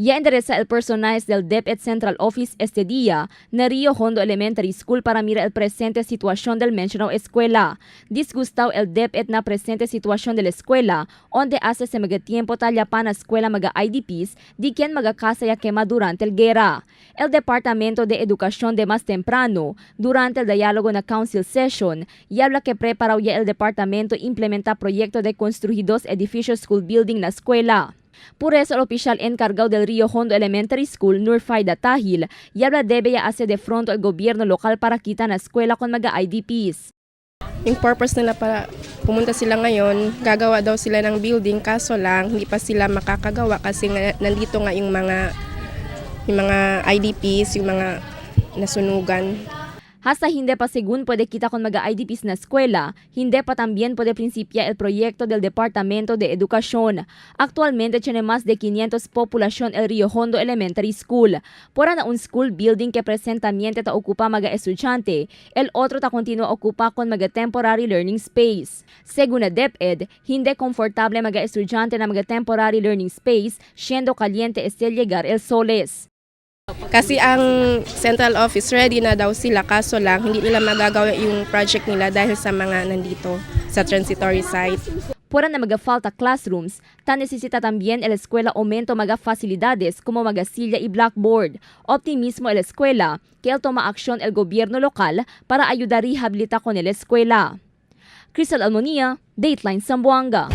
Ya endereza el personajes del DepEd Central Office este día na Rio Hondo Elementary School para mirar el presente situación del mencionado escuela. Disgustado el DepEd na presente situación de la escuela, onde hace se mga tiempo talyapan na escuela mga IDPs di quien mga casa ya quema durante el guerra. El Departamento de Educación de más temprano, durante el diálogo na Council Session, y habla que preparó ya el departamento implementa proyecto de construir dos edificios school building na escuela. Por eso el oficial encargado del Rio Hondo Elementary School, Nurfaida Tahil, y habla debe ya hace de fronto el gobierno local para quitar na escuela con mga IDPs. Yung purpose nila para pumunta sila ngayon, gagawa daw sila ng building, kaso lang hindi pa sila makakagawa kasi nga, nandito nga yung mga IDPs, yung mga nasunugan. Hasta hindi pa según puede kita con mga IDPs na escuela, hindi pa también puede principiar el proyecto del Departamento de Educación. Actualmente tiene más de 500 población el Rio Hondo Elementary School. Por na un school building que presentamente ta ocupa mga estudiante, el otro ta continua ocupa con mga temporary learning space. Según la DepEd, hindi confortable mga estudiante na mga temporary learning space, siendo caliente este llegar el soles. Kasi ang central office ready na daw sila, kaso lang hindi nila magagawa yung project nila dahil sa mga nandito sa transitory site. Fuera na mga falta classrooms, ta necesita también el escuela aumento mga facilidades como mga silla y blackboard. Optimismo el escuela que él toma acción el gobierno local para ayudar a rehabilitar con el escuela. Crystal Almonia, Dateline Zamboanga.